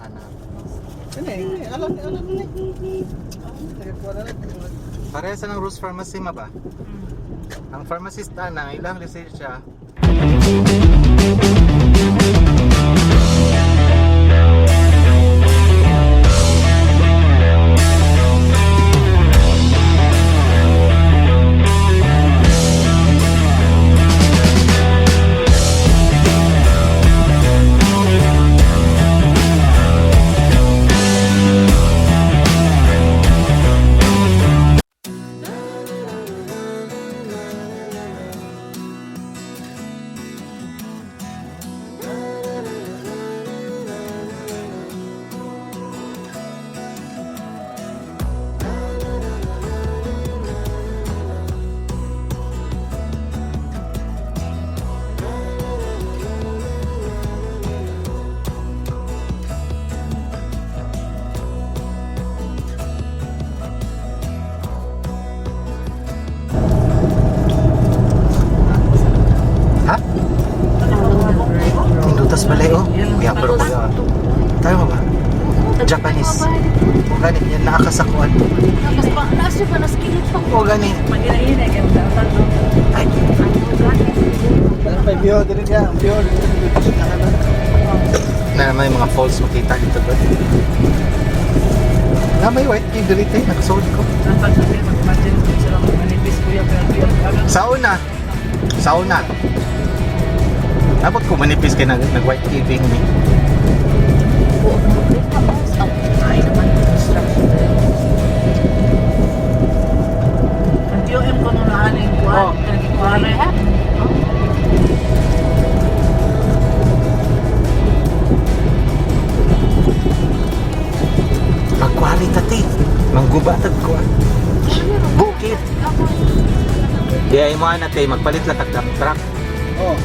ana. Ano eh, alam alam ni. Nagkuha na lang. Pareha sa ng Rose Pharmacy ma ba? Ang pharmacist ana, ilang lisensya. Ha? Pindutas balay oh. Kuya, pero kuya. Tayo mo ba? Japanese. O gani, yan nakakasakuan. Nasa pa, naskilot pa O gani. Ay, Alam pa bio diri niya, ang bio diri sa kanan. Na may mga falls makita dito ba? Na may white cave dito eh, nakasold ko. Sauna. Sauna. Dapat ko manipis kay nag white caving ni. Ay naman, construction. Ang TOM ko nung naaning Oh. kuwan, nagkuwari. Magkwali ta te. Mangguba tag kuan. Bukit. Di ay mo ana te, magpalit lang tag dump truck. Oh.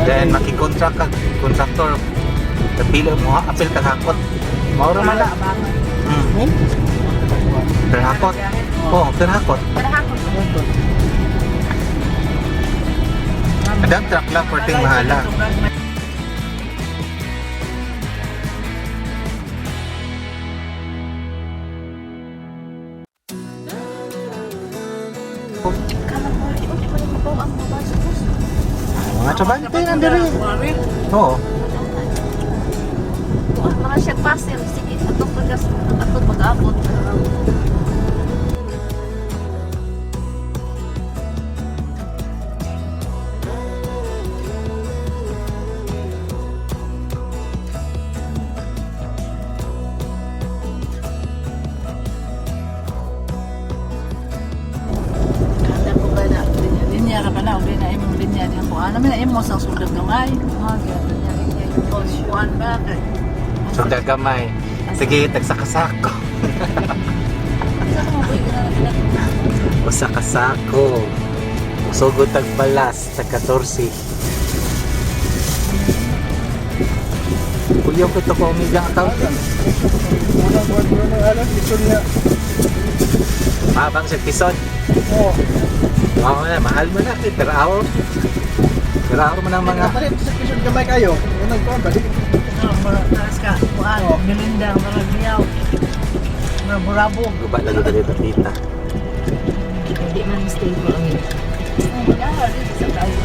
Then makikontract ka contractor. Pila mo ha, apil ka hakot. Mao ra man na. Per hakot. Oh, per hakot. Ang dump truck lang perting mahala. Mga trabante nandiri. Oo. Mga siya pasir. Sige, atong pagkas, atong pag-abot. Kata ko ba na, linya ka pa na, uli na imong linya niya ko. Ano na imo sa sugod gamay? Kuan ba kay? So gagamay. Sige, tagsakasako. Usa ka sako. Sugod tag balas tag 14. Kuya ko ito ko umigang account. Unang buwan ko na alam dito niya. Mabang sa pison. Oh. Mao na, mahal mo na. Eh, per hour. Per hour mo ng mga... Palit sa kisod gamay kayo. Unang kuan balik. Taas ka, kuan, Melinda, mga biyaw. Mga burabo. Guba lagi dali tita. Hindi man stable ang ina. Mag-ahal dito sa tayo.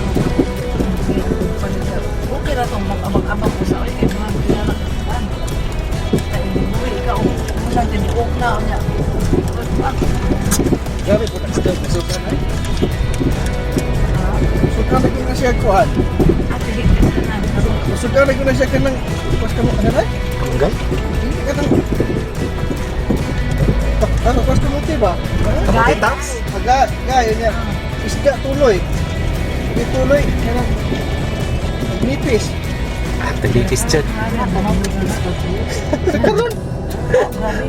Okay na itong mag-abang-abang ko sa kay mga kilala ka. Kuan. Ay, buwi ikaw. Muna, tiniok na. Unya. Grabe po tak suka na. Suka na ko na siya kuan. Ate, higpit na na. Suka na ko na siya kanang pas kamo kanang. Kamunggay? Hindi ka nang ano, pas kamuti ba? Kamuti tax? Aga, gaya niya. Isda tuloy. Hindi tuloy. Kanang nipis. Ah, taglipis dyan. Sa karon.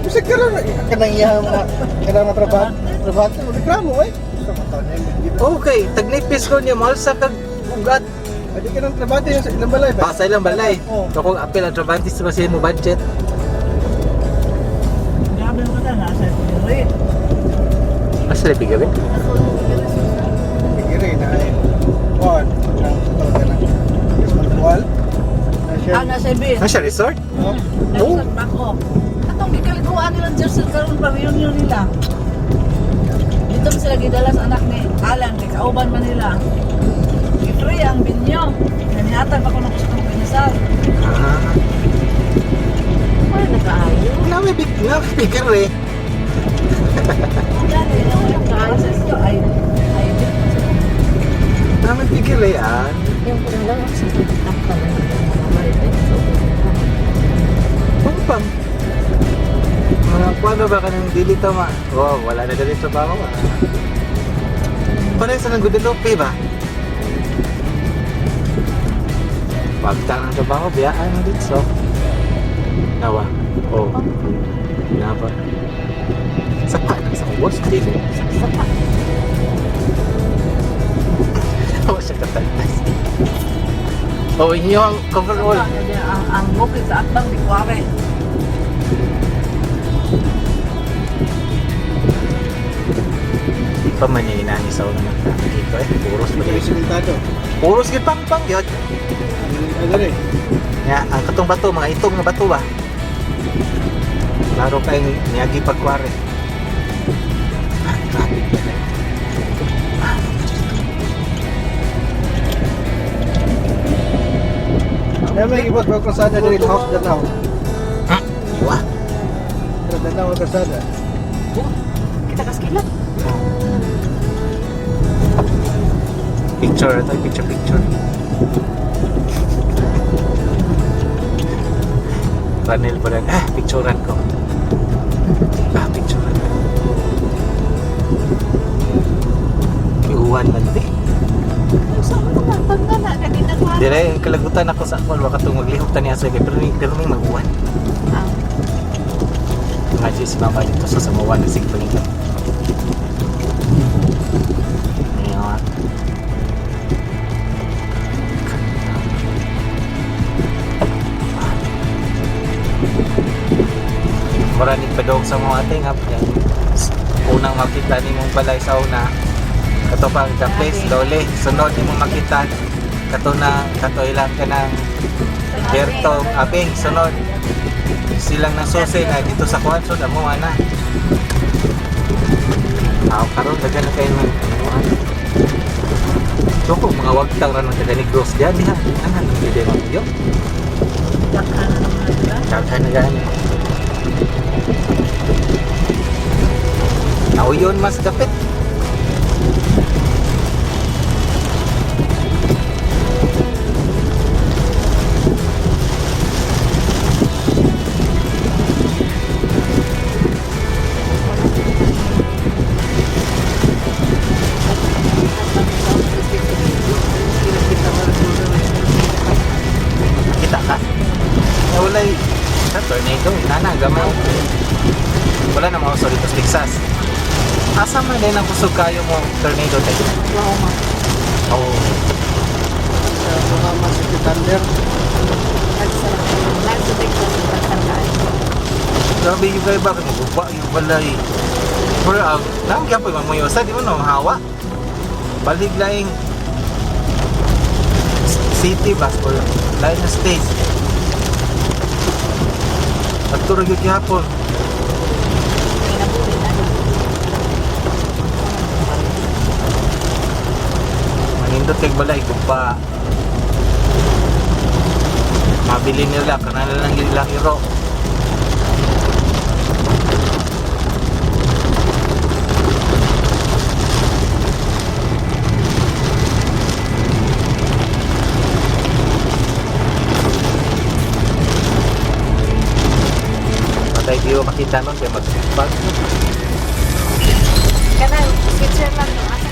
Sa karon kanang iya mga kanang mga trabaho. Trabaho reklamo eh. Sa mga taon niya. Okay, tagnipis ko niya. Mahal sa kag ugat. Adi ka ng trabaho sa ilang balay ba? Pa sa ilang balay. Oo. So kung apil ang trabante sa kasi mo budget. Grabe mo na, nasa rin. Asa na bigabi? Bigiri na ay. One. Nang tawag ka ng Ismail Buwal. Na siya. Ah, nasa ibig. Nasa resort? Oh. Nasa bako. Oo. Atong gikaliguan nilang jersey karon pa reunion nila. Dito man sila gidala sa anak ni Alan kay kauban man nila. Gi-free ang binyo. Nanihatag pa ko ng gusto kong pinasal. Ah. Wala na kaayo. Na may big na figure eh. Dali, wala kaayo. Ay, ay, Na may figure eh ah. Yung ko lang sa pagtakta na mga ay Pang pang. Mga kuano ba ka nang dili tama? Wow, wala na dali trabaho ah. Pareho sa nang Guadalupe ba? Pagta ng trabaho, biyaan mo dito. Nawa. Oh. Napa. Saka na sa ubos, dili. Saka. Oh, siya kataltas. Oh, inyo ang coverall. Ang bukid sa atbang di kuwari. Di pa man niya inanisaw naman dito eh. Puros pa Hindi dito. simentado. Puros gid pangpang yun. Ano rin? Nga, ang katong bato, mga itom nga bato ba? Klaro kayong niyagi pagkware. Ah, traffic yan eh. Ah, Kaya may ibot ko kalsada diri house Danau. Ah, wah. Pero Danau ang kalsada. Kita kaskila. Picture, ito, picture, picture. Ranel pa rin. Ah, picturean ko. Ah, picturean ko. Iuwan man di. Sa mga pag na na ginagawa. Dire, kalagutan ako sa akon. Baka itong maglihok ta niya sa pero, pero may mag-uwan. Ah, Imagine si mama dito sa Samoa na sigpangita. Ngayon. Maraming padong sa mga ating hap. Unang makita ni mong balay sa una. Kato pang the place, lole. Sunod ni mong makita. Kato na, kato ilang ka ng Berto, Abing, sunod. Silang nasusi na dito sa kuwan, so amo ana. Aw karon daghan na kayo ng ano. So kung mga wagtang ra ng taga Negros diyan diha, ana nang gid mo yo. Daghan na naman nila. Daghan na gani. Nauyon mas dapit. Kita ka? Eh, walay sa tornado, nana gamay. Wala na mga dito sa Texas. Asa man din ang kusog kayo mo tornado tayo? Oklahoma. Oh. Sa Bahama City Thunder. Nag sa Texas, nagsantaan. Grabe yung kayo bakit maguba yung balay. Pero ang nangya po yung mamuyosa, di mo no, hawa. Balig laing city bus or laing na state. At turog yung gihapon. Nabulit ano. Manindot kay balay guba. Mabili nila kanala lang nila hero. Patay di ko makita nun kaya mag Kanang Switzerland no.